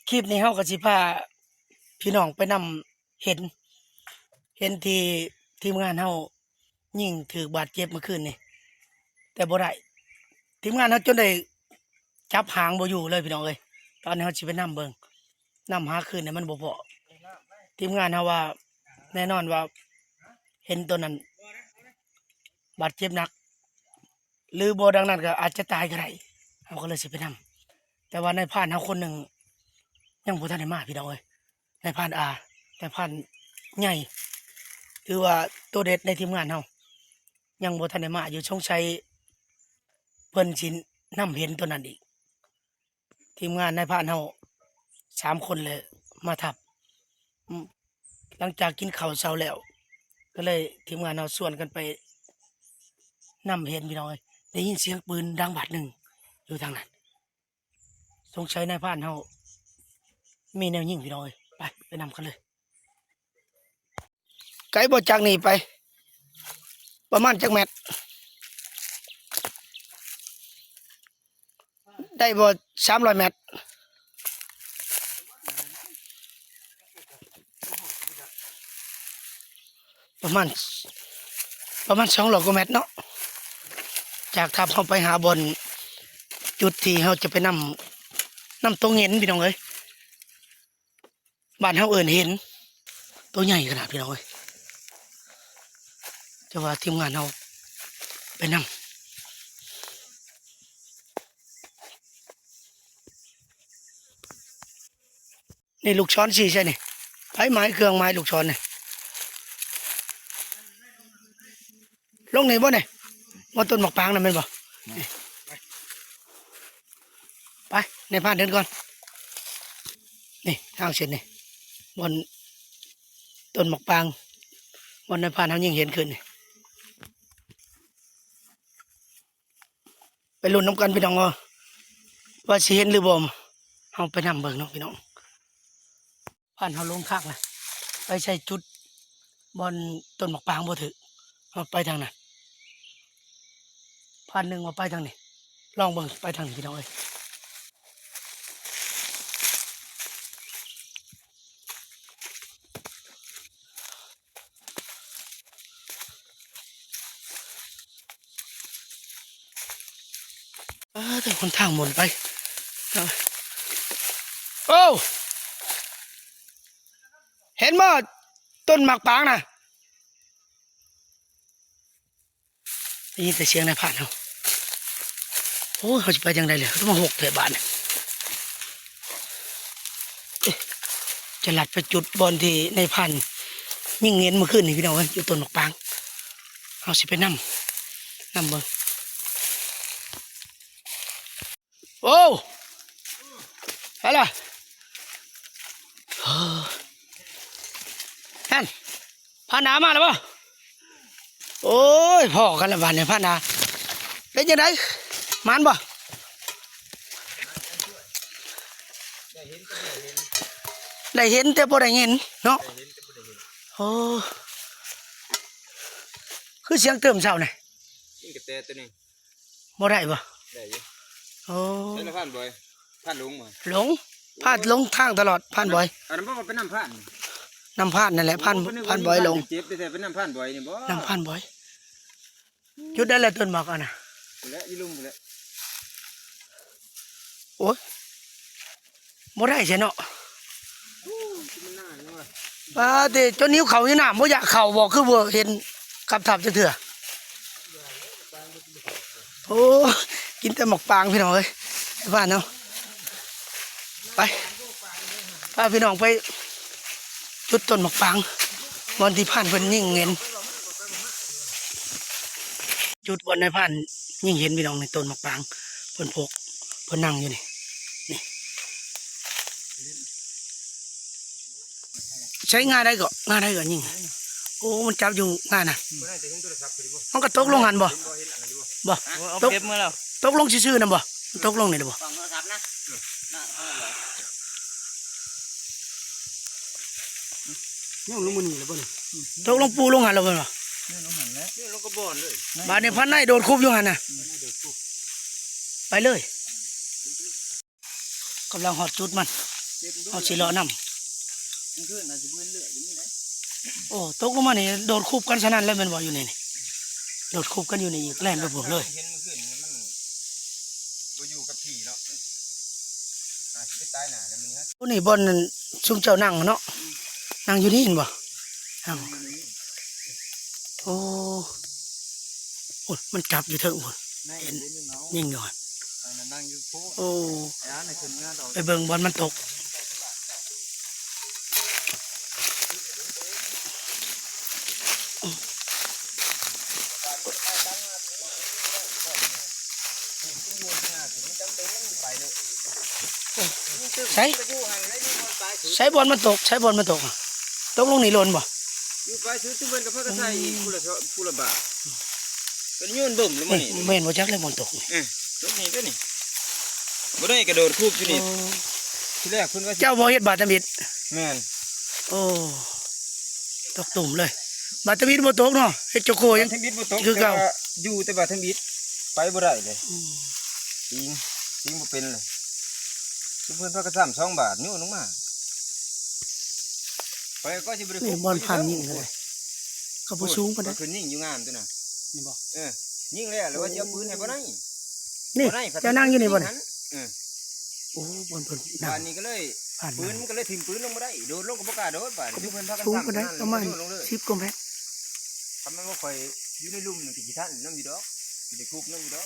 ຄລິບນີ້ເຮົາກໍຊິພາພີ່ນ້ອງໄປນຳ ເຫັນ ເຫັນທີ່ທີມງານເຮົາຍິງຖືກບາດເຈັບເມື່ອຄືນນີ້ ແຕ່ບໍ່ໄດ້ ທີມງານເຮົາຈົນໄດ້ຈັບຫາງບໍ່ຢູ່ເລີຍພີ່ນ້ອງເອີຍ. ຕອນນີ້ເຮົາຊິໄປນຳເບິ່ງ ນຳຫາຄືນນີ້ມັນບໍ່ພໍ. ທີມງານເຮົາວ່າ ແນ່ນອນວ່າເຫັນໂຕນັ້ນບາດເຈັບໜັກ ຫຼືບໍ່ດັ່ງນັ້ນກໍອາດຈະຕາຍກໍໄດ້ ເຮົາກໍເລີຍຊິໄປນຳ. ແຕ່ວ່ານາຍພານເຮົາຄົນໜຶ່ງຍັງບໍ່ທັນໄດ້ມາພີ່ນ້ອງເອີຍ ນາຍພານອາ ນາຍພານໃຫຍ່ ຖືວ່າໂຕເດັດໃນທີມງານເຮົາ ຍັງບໍ່ທັນໄດ້ມາຢູ່ ສົງໄສເພິ່ນຊິນຳເຫັນໂຕນັ້ນອີກ. ທີມງານນາຍພານເຮົາສາມຄົນແຫຼະມາທັບ ອືມ ຫຼັງຈາກກິນເຂົ້າເຊົ້າແລ້ວ ກໍເລີຍທີມງານເຮົາຊວນກັນໄປນຳເຫັນພີ່ນ້ອງເອີຍ. ໄດ້ຍິນສຽງປືນດັງບາດໜຶ່ງຢູ່ທາງນັ້ນ ສົງໄສນາຍພານເຮົາມີແນວຍິງພີ່ນ້ອງເອີຍ. ໄປ ໄປນຳກັນເລີຍ. ໄກບໍ່ຈາກນີ້ໄປ? ປະມານຈັກແມັດ? ໄດ້ບໍ່ ສາມຮ້ອຍແມັດ? ປະມານ ປະມານສອງຮ້ອຍກວ່າແມັດເນາະ ຈາກຖ້ຳເຮົາໄປຫາບ່ອນຈຸດທີ່ເຮົາຈະໄປນຳ ນຳໂຕເຫງັນພີ່ນ້ອງເອີຍ. ບ້ານເຮົາເອີ້ນເຫັນ ໂຕໃຫຍ່ຂະໜາດພີ່ນ້ອງເອີຍ ແຕ່ວ່າທີມງານເຮົາໄປນຳ. ນີ້ລູກສອນຊີ້ໃສ່ນີ້ ໄປໝາຍເຄື່ອງໝາຍລູກສອນນີ້ ລົງນີ້ບໍ່ນີ້? ບໍ່ ຕົ້ນໝາກປາງນັ້ນແມ່ນບໍ່? ນີ້ ໄປ ນາຍພານເດີນກ່ອນ. ນີ້ທາງເສັ້ນນີ້ ບ່ອນຕົ້ນໝາກປາງ ບ່ອນນາຍພານເຮົາຍິງເຫັນຂຶ້ນນີ້. ໄປລຸ້ນນຳກັນພີ່ນ້ອງເອີຍ ວ່າຊິເຫັນຫຼືບໍ່ ເຮົາໄປນຳເບິ່ງເນາະພີ່ນ້ອງ. ພານເຮົາຫຼົງທາງລະ ໄປໃສ່ຈຸດບ່ອນຕົ້ນໝາກປາງບໍ່ຖືກ ເຮົາໄປທາງນັ້ນ. ພານໜຶ່ງວ່າໄປທາງນີ້ ລອງເບິ່ງ ໄປທາງນີ້ພີ່ນ້ອງເອີຍ. ເອີ ແຕ່ຫົນທາງໝົນໄປ ໂອ້ ເຫັນບໍ່ ຕົ້ນໝາກປາງນະ? ໄດ້ຍິນແຕ່ສຽງນາຍພານເຮົາ. ໂອ້ຍ ເຮົາຊິໄປຈັ່ງໃດແຫຼະ ຄືມາຫົກແທ້ບາດນີ້. ເອີ ຈະລັດໄປຈຸດບ່ອນທີ່ນາຍພານຍິງເຫັນເມື່ອຄືນນີ້ພີ່ນ້ອງເອີຍ ຢູ່ຕົ້ນໝາກປາງ. ເຮົາຊິໄປນຳ ນຳເບິ່ງ. ໂອ້ ໄປລະ ຫັ້ນ ພານາມາແລ້ວບໍ່? ໂອ້ຍ ພໍ້ກັນລະບາດນີ້ ພານາ ເປັນຈັ່ງໃດ ໝານບໍ່? ໄດ້ເຫັນແຕ່ບໍ່ໄດ້ຍິນເນາະ. ໂອ້ ຄືສຽງຕື່ມເຊົ້ານີ້ ຍິງກະແຕໂຕໜຶ່ງ. ບໍ່ໄດ້ບໍ່? ໄດ້ຢູ່. ໂອ້ ໃສລະ ພານບອຍ? ພານຫຼົງບໍ່? ຫຼົງ ພານຫຼົງທາງຕະຫຼອດ ພານບອຍ. ອັນນັ້ນບໍ່ວ່າໄປນຳພານ? ນຳພານນັ້ນແຫຼະ ພານ ໂອ້ ພານບອຍຫຼົງ. ເຈັບໄປໃສ ໄປນຳພານບອຍນີ້ບໍ່? ນຳພານບອຍ. ຈຸດໃດລະຕົ້ນໝາກອັນນະ? ພຸ້ນແຫຼະ ຢູ່ລຸ່ມພຸ້ນແຫຼະ. ໂອ້ຍ ບໍ່ໄດ້ໃສເນາະ. ໂອ້ຍ ຄືມັນນານເນາະ. ປາດເດ ຈົນຫິວເຂົ້າຫິວນ້ຳ ບໍ່ຢາກເຂົ້າບໍ່? ຄືບໍ່ເຫັນກັບທັບຈັກເທື່ອ. ໂອ້ ກິນແຕ່ໝາກປາງພີ່ນ້ອງເອີຍ ບ້ານເຮົາ. ໄປ ພາພີ່ນ້ອງໄປຈຸດຕົ້ນໝາກປາງ ບ່ອນທີ່ພານເພິ່ນຍິງເຫັນ. ຈຸດບ່ອນນາຍພານຍິງເຫັນພີ່ນ້ອງ ໃນຕົ້ນໝາກປາງ ເພິ່ນພົກ ເພິ່ນນັ່ງຢູ່ນີ້ ນີ້. ໃຊ້ງ່າໃດເກາະ ງ່າໃດເກາະຍິງ? ໂອ້ ມັນຈັບຢູ່ງ່ານະ. ມັນກໍຕົກລົງຫັ້ນບໍ່? ບໍ່ ເອົາ ຕົກ ເກັບເມືອແລ້ວ. ຕົກລົງຊື່ໆນະບໍ່? ມັນຕົກລົງນີ້ລະບໍ່? ຍັງລົງມື້ນີ້ລະບໍ່ນີ້? ຕົກລົງປູລົງຫັ້ນລະບໍ່? ນີ້ລົງຫັ້ນແຫຼະ ນີ້ລົງກະບ່ອນເລີຍ. ບາດນີ້ພັນໄນໂດດຄຸບຢູ່ຫັ້ນນະ ໄປເລີຍ. ກຳລັງຮອດຈຸດມັນ ເຮົາຊິເລາະນຳ. ໂອ້ ຕົກລົງມານີ້ໂດດຄຸບກັນຊັ້ນນັ້ນແລ້ວແມ່ນບໍ່? ຢູ່ໃນນີ້ ໂດດຄຸບກັນຢູ່ນີ້ອີກ ແລ່ນໄປພຸ້ນເລີຍ. ໂອ້ ນີ້ບ່ອນຊຸມເຈົ້ານັ່ງເນາະ ນັ່ງຢູ່ນີ້ແມ່ນບໍ່? ໂອ້ ໂອ້ ມັນຈັບຢູ່ເທິງພຸ້ນ ເຫັນຍິງຢູ່ຫັ້ນ. ໂອ້ ໄປເບິ່ງບ່ອນມັນຕົກ. ໃສ ໃສບ່ອນມັນຕົກ ໃສບ່ອນມັນຕົກ ຕົກລົງນີ້ໂລນບໍ່? ຢູ່ປາຍສຸດ ຈຸເພິ່ນກໍພາກັນໃສ່ອີກ ຜູ້ລະ ຜູ້ລະບາດ ກໍໂຍນເບິ່ງແລ້ວ ນີ້ ນີ້ ແມ່ນບໍ່ຈັກແລ້ວບ່ອນຕົກນີ້. ເອີ ຕົກນີ້ເດ້ນີ້ ບໍ່ໄດ້ກະໂດດຄູບຢູ່ນີ້. ໂອ້ ທີແລກເພິ່ນວ່າ ເຈົ້າບໍ່ເຮັດບາດທຳອິດ? ແມ່ນ. ໂອ້ ຕົກຕຸ່ມເລີຍ ບາດທຳອິດບໍ່ຕົກເນາະ ເຮັດເຈົ້າໂຄຍັງ ບາດທຳອິດບໍ່ຕົກ ຄືເກົ່າ ແຕ່ວ່າຢູ່ແຕ່ບາດທຳອິດ ໄປບໍ່ໄດ້ເລີຍ. ອືມ ປີນ ປີນບໍ່ເປັນເລີຍ ຊຸມເພິ່ນພາກັນຊ້ຳສອງບາດໂຍນລົງມາ. ຂ້ອຍກໍຊິບໍ່ໄດ້ ນີ້ບ່ອນຜ່ານຍິງເລີຍ ກໍບໍ່ສູງປານໃດ ຂຶ້ນຍິງຢູ່ງາມຕົວນັ້ນ ນີ້ບໍ່? ເອີ ຍິງແລ້ວ ແລ້ວວ່າຊິເອົາປືນໃຫ້ບໍ່ໄດ້ ນີ້ ບໍ່ໄດ້ ເຈົ້ານັ່ງຢູ່ນີ້ບໍ່ນີ້? ເອີ ໂອ້ ບ່ອນເພິ່ນນັ່ງ ບາດນີ້ກໍເລີຍ ຜ່ານ ປືນມັນກໍເລີຍຖິ້ມປືນລົງບໍ່ໄດ້ ໂດດລົງກໍບໍ່ກ້າໂດດ ບາດນີ້ເພິ່ນພາກັນ ສູງປານໃດ? ປະມານສິບກວ່າແມັດ ຄຳແມ່ນວ່າຂ້ອຍຢູ່ໃນລຸ່ມນີ້ກໍຊິທັນນຳຢູ່ດອກ ຊິໄດ້ຄຸບນຳຢູ່ດອກ.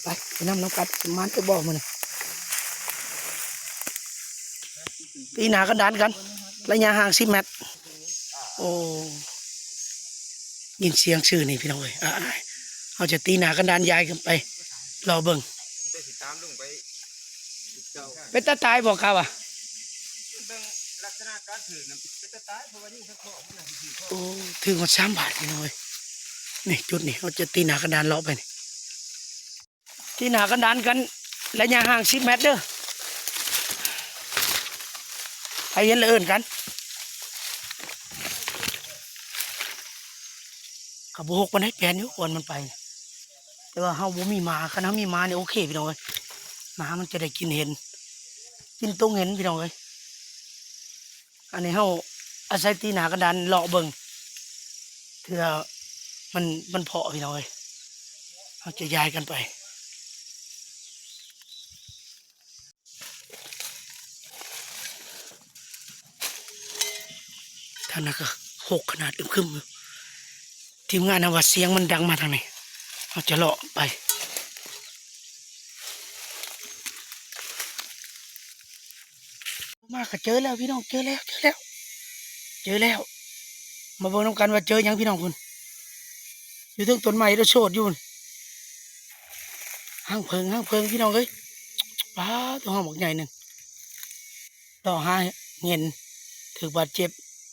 ໄປ ໄປນຳ ນຳກັນ ມັນຈະບໍ່ມື້ນີ້ ຕີໜ້າກັນດານກັນ ໄລຍະຫ່າງສິບແມັດ. ໂອ້ ຍິນສຽງຊື່ນີ້ພີ່ນ້ອງເອີຍ ອາ ເຮົາຈະຕີໜ້າກັນດານ ຍ້າຍກັນໄປ ລໍເບິ່ງ ເປັນຕາຕາຍບໍ່ກະວ່າ ເບິ່ງລັກສະນະການຖືນະ ເປັນຕາຕາຍ ເພາະວ່າຍິງທາງຂອບມັນນະ ໂອ້ ຖືກຮອດສາມບາດພີ່ນ້ອງເອີຍ. ນີ້ຈຸດນີ້ ເຮົາຈະຕີໜ້າກັນດານເລາະໄປນີ້ ຕີໜ້າກັນດານກັນ ໄລຍະຫ່າງສິບແມັດເດີ ໃຜເຫັນລະເອີ້ນກັນ. ກໍບໍ່ຮົກປານໃດ ແປນຢູ່ບ່ອນມັນໄປ ແຕ່ວ່າເຮົາບໍ່ມີໝາ ຄັນເຮົາມີໝານີ້ໂອເຄພີ່ນ້ອງເອີຍ ໝາມັນຈະໄດ້ກິນເຫັນ ກິນຕົງເຫັນພີ່ນ້ອງເອີຍ. ອັນນີ້ເຮົາອາໄສຕີໜ້າກັນດານເລາະເບິ່ງ ເທື່ອມັນ ມັນເພາະພີ່ນ້ອງເອີຍ ເຮົາຈະຍ້າຍກັນໄປ. ທາງນັ້ນກໍຮົກຂະໜາດ ອຶມຄຶມຢູ່ ທີມງານເຮົາວ່າສຽງມັນດັງມາທາງນີ້ ເຮົາຈະເລາະໄປ. ມາກໍເຈີແລ້ວພີ່ນ້ອງ ເຈີແລ້ວ ເຈີແລ້ວ ເຈີແລ້ວ. ມາເບິ່ງນຳກັນວ່າເຈີຫຍັງພີ່ນ້ອງພຸ້ນ ຢູ່ເທິງຕົ້ນໄມ້ໂດດໂຊດຢູ່ ຮັງເຜິ້ງ ຮັງເຜິ້ງພີ່ນ້ອງເອີຍ. ປາດ ຮອກບັກໃຫຍ່ໜຶ່ງ ເລາະຫາເຫງັນ ຖືກບາດເຈັບ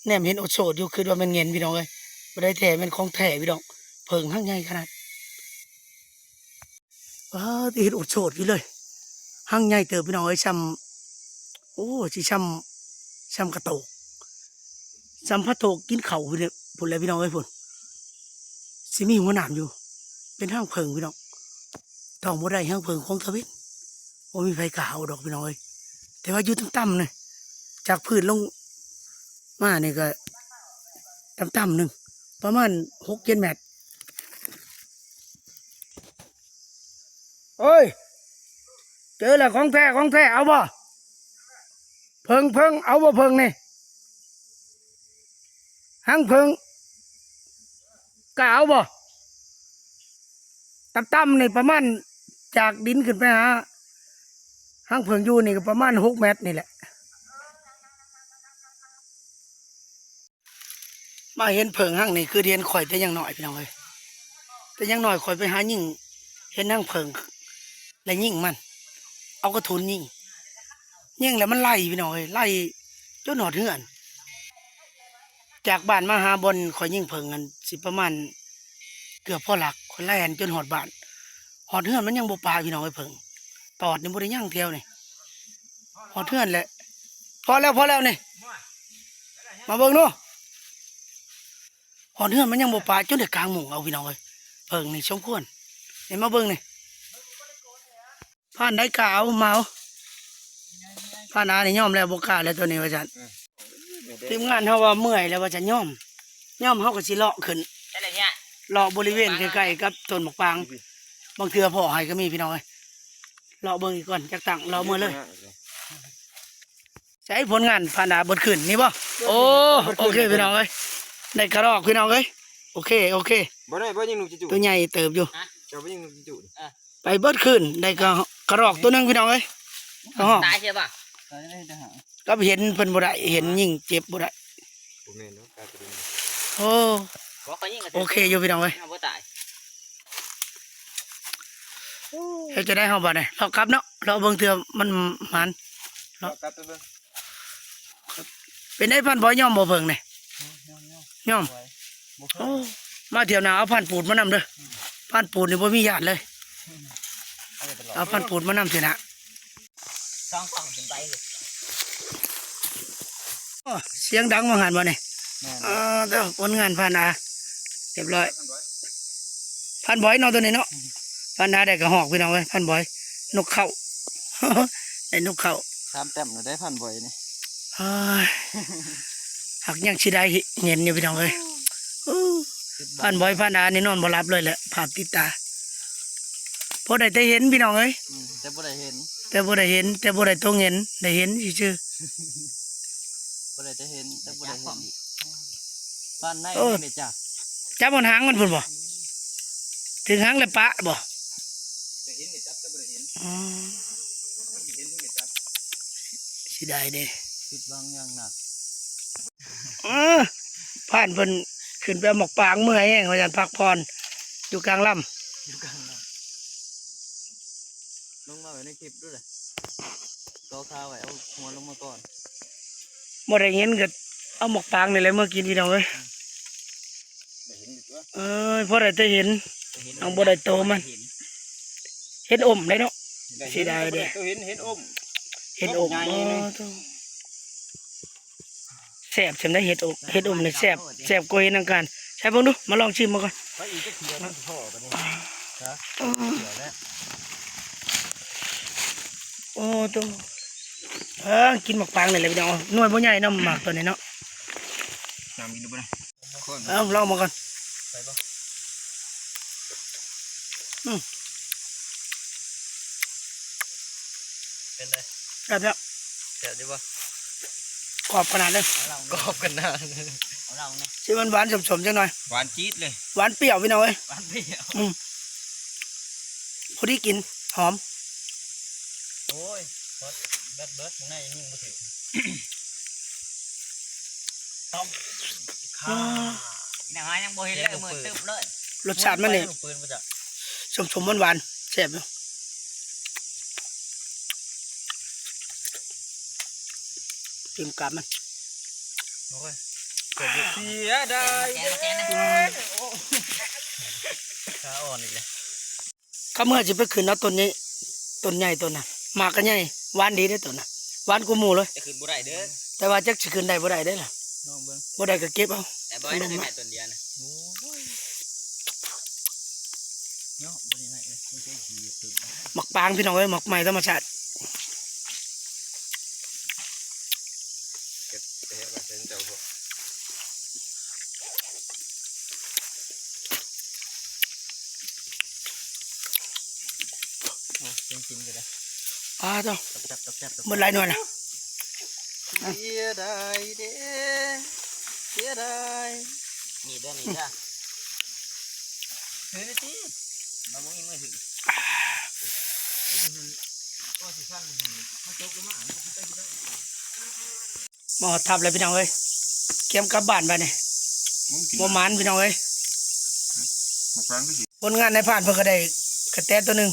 ແນມເຫັນໂອດໂຊດຢູ່ ຄິດວ່າແມ່ນເຫງັນພີ່ນ້ອງເອີຍ ບໍ່ໄດ້ແທ້ ແມ່ນຂອງແທ້ພີ່ນ້ອງ ເຜິ້ງຮັງໃຫຍ່ຂະໜາດ. ປາດ ເຫັນໂອດໂຊດຢູ່ເລີຍ ຮັງໃຫຍ່ເຕີບພີ່ນ້ອງເອີຍ ຊ່ຳ ໂອ້ ຊິຊ່ຳ ຊ່ຳກະໂຕກ ຊ່ຳພະໂຕກກິນເຂົ້າພຸ້ນແຫຼະ ພຸ້ນແຫຼະພີ່ນ້ອງເອີຍ ພຸ້ນ ຊິມີຫົວໜາມຢູ່ ເປັນຮັງເຜິ້ງພີ່ນ້ອງ. ຕ້ອງບໍ່ໄດ້ຮັງເຜິ້ງຂອງຕາເວັນ ບໍ່ມີໃຜກ້າເອົາດອກພີ່ນ້ອງເອີຍ ແຕ່ວ່າຢູ່ຕ່ຳໆນີ້ ຈາກພື້ນລົງມານີ້ກໍຕ່ຳໆໜຶ່ງ ປະມານຫົກເຈັດແມັດ. ໂອ້ຍ ເຈີແລ້ວ ຂອງແທ້ ຂອງແທ້ ເອົາບໍ່? ເຜິ້ງ ເຜິ້ງ ເອົາບໍ່ເຜິ້ງນີ້? ຮັງເຜິ້ງ ກ້າເອົາບໍ່? ຕ່ຳໆນີ້ປະມານ ຈາກດິນຂຶ້ນໄປຫາຮັງເຜິ້ງຢູ່ນີ້ກໍປະມານຫົກແມັດນີ້ແຫຼະ. ມາເຫັນເຜິ້ງຮັງນີ້ຄືເຫັນຂ້ອຍແຕ່ຍັງນ້ອຍພີ່ນ້ອງເອີຍ ແຕ່ຍັງນ້ອຍຂ້ອຍໄປຫາຍິງ ເຫັນຮັງເຜິ້ງ ແລ້ວຍິງມັນ ເອົາກະທຸນຍິງ ຍິງແລ້ວມັນໄລ່ພີ່ນ້ອງເອີຍ ໄລ່ຈົນຮອດເຮືອນ. ຈາກບ້ານມາຫາບ່ອນຂ້ອຍຍິງເຜິ້ງນັ້ນ ຊິປະມານເກືອບພໍຫຼັກ ຂ້ອຍແລ່ນຈົນຮອດບ້ານ ຮອດເຮືອນມັນຍັງບໍ່ປະພີ່ນ້ອງເອີຍ ເຜິ້ງຕອດນີ້ບໍ່ໄດ້ຍັງແຖວນີ້ ຮອດເຮືອນແຫຼະ ພໍແລ້ວ ພໍແລ້ວນີ້ ມາເບິ່ງດູ ຮອດເຮືອນມັນຍັງບໍ່ປະ ຈົນໄດ້ກາງມຸ້ງເອົາພີ່ນ້ອງເອີຍ. ເບິ່ງນີ້ສົມຄວນ ນີ້ມາເບິ່ງນີ້ ຜ່ານໄດ້ກະເອົາເໝົາ ຜ່ານອານີ້ຍອມແລ້ວ ບໍ່ກ້າແລ້ວໂຕນີ້ວ່າຊັ້ນ. ທີມງານເຮົາວ່າເມື່ອຍແລ້ວວ່າຈະຍອມ ຍອມເຮົາກໍຊິເລາະຂຶ້ນ ໃຊ່ແລ້ວເນຍ ເລາະບໍລິເວນໃກ້ໆກັບຕົ້ນໝາກປາງ ບາງເທື່ອພໍ້ໃຫ້ກໍມີພີ່ນ້ອງເອີຍ ເລາະເບິ່ງອີກກ່ອນຈັກຕັ້ງ ເລາະເມືອເລີຍ. ໃສຜົນງານຜ່ານດາເບິດຄືນນີ້ບໍ່? ໂອ້ ໂອເຄພີ່ນ້ອງເອີຍ ໄດ້ກະລອກພີ່ນ້ອງເອີຍ ໂອເຄ ໂອເຄ ບໍ່ໄດ້ບໍ່ຍິງນົກຈິຈູ ໂຕໃຫຍ່ເຕີບຢູ່ ເຈົ້າບໍ່ຍິງນົກຈິຈູ ໄປເບິດຄືນ ໄດ້ກະ ກະຮອກໂຕໜຶ່ງພີ່ນ້ອງເອີຍ ກະຮອກ ຕາຍເສຍບໍ່? ກັບເຫັນເພິ່ນບໍ່ໄດ້ ເຫັນຍິງເຈັບບໍ່ໄດ້ ບໍ່ແມ່ນດອກ ກາຍເປັນ ໂອ້ ບໍ່ ເຂົາຍິງກໍ ໂອເຄຢູ່ພີ່ນ້ອງເອີຍ ຍັງບໍ່ຕາຍ ເຮັດຈັ່ງໃດເຮົາບາດນີ້ ເລາະກັບເນາະ ເລາະເບິ່ງເທື່ອມັນໝານ ເລາະກັບໄປເບິ່ງ. ເປັນໄດ ພານບອຍຍອມບໍ່ເຜິ້ງນີ້? ຍອມ ຍອມ ຍອມ ບໍ່ເຄີຍ ໂອ້ ມາທ່ຽວໜ້າເອົາພານປູດມານຳເດີ ອືມ ພານປູດນີ້ບໍ່ມີຢ້ານເລີຍ ອືມ ເອົາພານປູດມານຳເທື່ອໜ້າ ສອງສອງຂຶ້ນໄປ ໂອ້ ສຽງດັງວ່າງານບໍ່ນີ້? ແມ່ນ ເອີ ເດີ ຜົນງານພານອາ ຮຽບຮ້ອຍ ພານບອຍເນາະ ໂຕນີ້ເນາະ ອືມ ພານອາໄດ້ກະຮອກພີ່ນ້ອງເອີຍ ພານບອຍ ນົກເຂົ້າ ໄດ້ນົກເຂົ້າ ສາມແຕ້ມແລ້ວໄດ໋ ພານບອຍນີ້ ເອີຍ ຫາກຍັງຊິໄດ້ເຫັນຢູ່ພີ່ນ້ອງເອີຍ ໂອ້ ພານບອຍ ພານອານີ້ນອນບໍ່ຫຼັບເລີຍແຫຼະ ພາບຕິດຕາ ພໍໄດ້ແຕ່ເຫັນພີ່ນ້ອງເອີຍ ອືມ ແຕ່ບໍ່ໄດ້ເຫັນ ແຕ່ບໍ່ໄດ້ເຫັນ ແຕ່ບໍ່ໄດ້ຕົວເງິນ ໄດ້ເຫັນຊື່ໆ ບໍ່ໄດ້ແຕ່ເຫັນ ແຕ່ບໍ່ໄດ້ເຫັນ ບ້ານໃນ ໂອ້ ນີ້ແມ່ນຈັກ ຈັບຮອດຫາງມັນພຸ້ນບໍ່? ເຖິງຫາງແລ້ວປະບໍ່? ຈະເຫັນນີ້ຈັບ ແຕ່ບໍ່ໄດ້ເຫັນ ອໍ ມັນຊິເຫັນເຖິງໄດ້ຈັບ ເສຍດາຍເດ້ ຜິດຫວັງຢ່າງໜັກ ເອີ ພານເພິ່ນຂຶ້ນໄປເອົາໝາກປາງເມື່ອຍແຮງ ວ່າຊັ້ນ ພັກຜ່ອນຢູ່ກາງລຳ ຢູ່ກາງລຳ ລົງມາໄວ້ໃນຄລິບດູເດີ້ ຕໍ່ຂາໄວ້ ເອົາຫົວລົງມາກ່ອນ ບໍ່ໄດ້ເຫັນກໍເອົາໝາກປາງນີ້ແຫຼະເມືອກິນພີ່ນ້ອງເອີຍ ໄດ້ເຫັນຢູ່ຕົວະ ເອີຍ ພໍໄດ້ແຕ່ເຫັນ ໄດ້ເຫັນ ຍັງບໍ່ໄດ້ໂຕມັນ ໄດ້ເຫັນ ເຫັນອົມໄດ໋ເນາະ ໄດ້ເຫັນ ເສຍດາຍເດ້ ໂຕເຫັນ ເຫັນອົມ ເຫັນອົມ ບັກໃຫຍ່ ໂອ້ ເລີຍ ໂທ້ ແຊບສ່ຳໃດ ເຫັດອົມ ເຫັດອົມນີ້ແຊບ ແຊບກວ່າເຫັດທາງການ ໃສ່ເບິ່ງດູ ມາລອງຊິມເບິ່ງກ່ອນ ໄປອີກຈັກເທື່ອມັນຊິພໍ້ປານນີ້ ຮະ ເທື່ອແລ້ວ ໂອ້ໂຕ ເອີ ກິນໝາກປາງນີ້ແຫຼະພີ່ນ້ອງ ໜ່ວຍບໍ່ໃຫຍ່ເນາະ ໝາກໂຕນີ້ເນາະ ນ້ຳກິນບໍ່ນະ? ເອົາລອງເບິ່ງກ່ອນ ໃສ່ບໍ່? ອືມ ເປັນໃດ? ແຊບ ແຊບຢູ່ບໍ່? ກອບຂະໜາດເລີຍ ກອບຂະໜາດ ຊິຫວານໆ ສົ້ມໆ ຈັກໜ່ອຍ ຫວານຈີດເລີຍ ຫວານປ່ຽວພີ່ນ້ອງເອີຍ ຫວານປ່ຽວ ອືມ ພໍດີກິນ ຫອມ ໂອ້ຍ ເບິດ ເບິດ ເບິດ ຂ້າງໃນຍັງບໍ່ຖືກ ຕ້ອງ ອືມ ແນວຫາຍັງບໍ່ເຫັນເລີຍ ມືດຕຶບເລີຍ ລົດຊາດມັນນີ້ ລົງປືນບໍ່ຈັກ ສົ້ມໆ ຫວານໆ ແຊບຢູ່ ກິນກັບມັນ ໂອ້ຍ ເສຍດາຍເດ້ ຂາອ່ອນອີກແລ້ວ ຂ້າເມື່ອຊິໄປຂຶ້ນເອົາຕົ້ນນີ້ ຕົ້ນໃຫຍ່ຕົ້ນນັ້ນ ໝາກກໍໃຫຍ່ ຫວານດີເດ້ຕົ້ນນັ້ນ ຫວານກວ່າໝູ່ເລີຍ ຈະຂຶ້ນບໍ່ໄດ້ເດີ ແຕ່ວ່າຈັກຊິຂຶ້ນໄດ້ບໍ່ໄດ້ເດ້ລະ ລອງເບິ່ງ ບໍ່ໄດ້ກໍເກັບເອົາ ແຕ່ບໍ່ໃຫ້ໄດ້ແຕ່ຕົ້ນດຽວນະ ໂອ້ຍ ເນາະ ບໍ່ໄດ້ໄດ້ເລີຍ ມັນຄືຂີ້ເພິ່ນ ໝາກປາງພີ່ນ້ອງເອີຍ ໝາກໄມ້ທຳມະຊາດ ເກັບໄປເຮັດໄວ້ເທິງເຈົ້າພວກ ໂອ້ ກິນ ກິນກໍໄດ້ ອ້າ ເຈົ້າ ແຊບໆໆໆ ໝົດຫຼາຍໜ່ວຍລະ ເສຍດາຍເດ້ ເສຍດາຍ ນີ້ເດີ ນີ້ເດີ ຖືນີ້ຕິ ບໍ່ມີມືຖື ມາຮອດທັບແລ້ວພີ່ນ້ອງເອີຍ ກຽມກັບບ້ານບາດນີ້ ບໍ່ໝານພີ່ນ້ອງເອີຍ ຜົນງານນາຍພານເພິ່ນກໍໄດ້ກະແຕໂຕໜຶ່ງ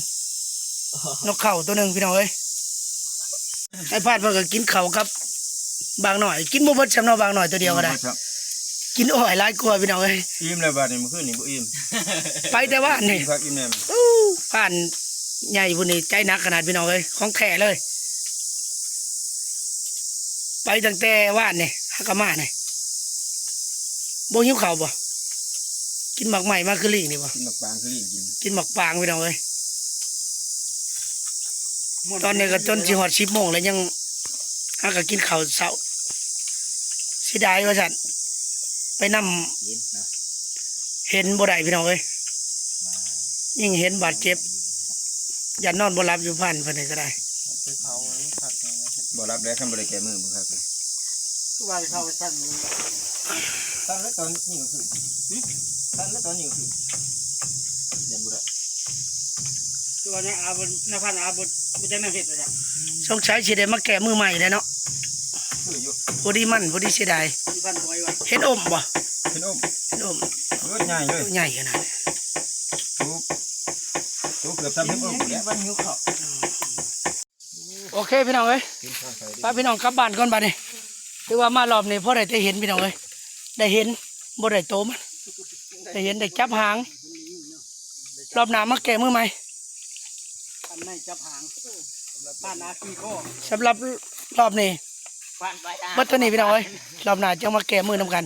ນົກເຂົ້າໂຕໜຶ່ງພີ່ນ້ອງເອີຍ ນາຍພານເພິ່ນກໍກິນເຂົ້າກັບບາງໜ້ອຍ ກິນບໍ່ເບິດຊ້ຳເນາະ ບາງໜ້ອຍໂຕດຽວກໍໄດ້ ກິນອ້ອຍຫຼາຍກວ່າພີ່ນ້ອງເອີຍ ອີ່ມແລ້ວບາດນີ້ ມື້ຄືນນີ້ບໍ່ອີ່ມ ໄປແຕ່ວານນີ້ ອີ່ມຄັກອີ່ມແນ່ ອູ້ ພານໃຫຍ່ພຸ້ນນີ້ໃຈໜັກຂະໜາດພີ່ນ້ອງເອີຍ ຂອງແທ້ເລີຍ ໄປຕັ້ງແຕ່ວານນີ້ ຫາກະມານີ້ ບໍ່ຫິວເຂົ້າບໍ່? ກິ ກິນໝາກໄມ້ມາຄືລີ້ນີ້ບໍ່? ກິນໝາກປາງຄືລີ້ກິນ ກິນໝາກປາງພີ່ນ້ອງເອີຍ. ຕອນນີ້ກໍຈົນຊິຮອດສິບໂມງແລ້ວ ຍັງຫາກໍກິນເຂົ້າເຊົ້າ. ເສຍດາຍວ່າຊັ້ນ ໄປນຳ ເຫັນນະ ເຫັນບໍ່ໄດ້ພີ່ນ້ອງເອີຍ. ຍິ່ງເຫັນບາດເຈັບ ຢ້ານນອນບໍ່ຫຼັບຢູ່ ພັນເພິ່ນນີ້ກໍໄດ້ ໄປເຜົາຄັກແນ່. ບໍ່ຫຼັບແລ້ວ ຄັນບໍ່ໄດ້ແກ້ມືບໍ່ຄັກເລີຍ. ຄືວ່າເຂົາສັ່ນ ສັ່ນແລ້ວຕອນນີ້ກໍຄື ຫຶ ສັ່ນແລ້ວຕອນນີ້ກໍຄື ຢ້ານບໍ່ໄດ້ ຄືວ່ານາອາບໍ່ ນາພັນອາບໍ່ ບໍ່ຈັກແນວເຮັດແລ້ວ. ສົງໄສຊິໄດ້ມາແກ້ມືໃໝ່ແລ້ວເນາະ ຄືຢູ່ ພໍດີມັນ ພໍດີເສຍດາຍ. ນາພັນບໍ່ໄຫວວ່າ ເຫັນອົມບໍ່? ເຫັນອົມ ເຫັນອົມ ໂຕໃຫຍ່ເລີຍ ໂຕໃຫຍ່ຂະໜາດ ໂຕ ໂຕເກືອບສ່ຳເຫັນອົມແລ້ວ ມັນຫິວເຂົ້າ. ໂອເຄພີ່ນ້ອງເອີຍ ໄປພີ່ນ້ອງກັບບ້ານກ່ອນບາດນີ້. ຖືວ່າມາລອບນີ້ພໍໄດ້ແຕ່ເຫັນພີ່ນ້ອງເອີຍ ໄດ້ເຫັນ ບໍ່ໄດ້ໂຕມັນ ໄດ້ເຫັນໄດ້ຈັບຫາງ. ລອບໜ້າມາແກ້ມືໃໝ່ ອັນໃນຈັບຫາງ ຜ່ານອາຄີຄໍ. ສຳລັບລອບນີ້ ຜ່ານໄປແລ້ວ ເບິດເທົ່ານີ້ພີ່ນ້ອງເອີຍ ລອບໜ້າຈັ່ງມາແກ້ມືນຳກັນ.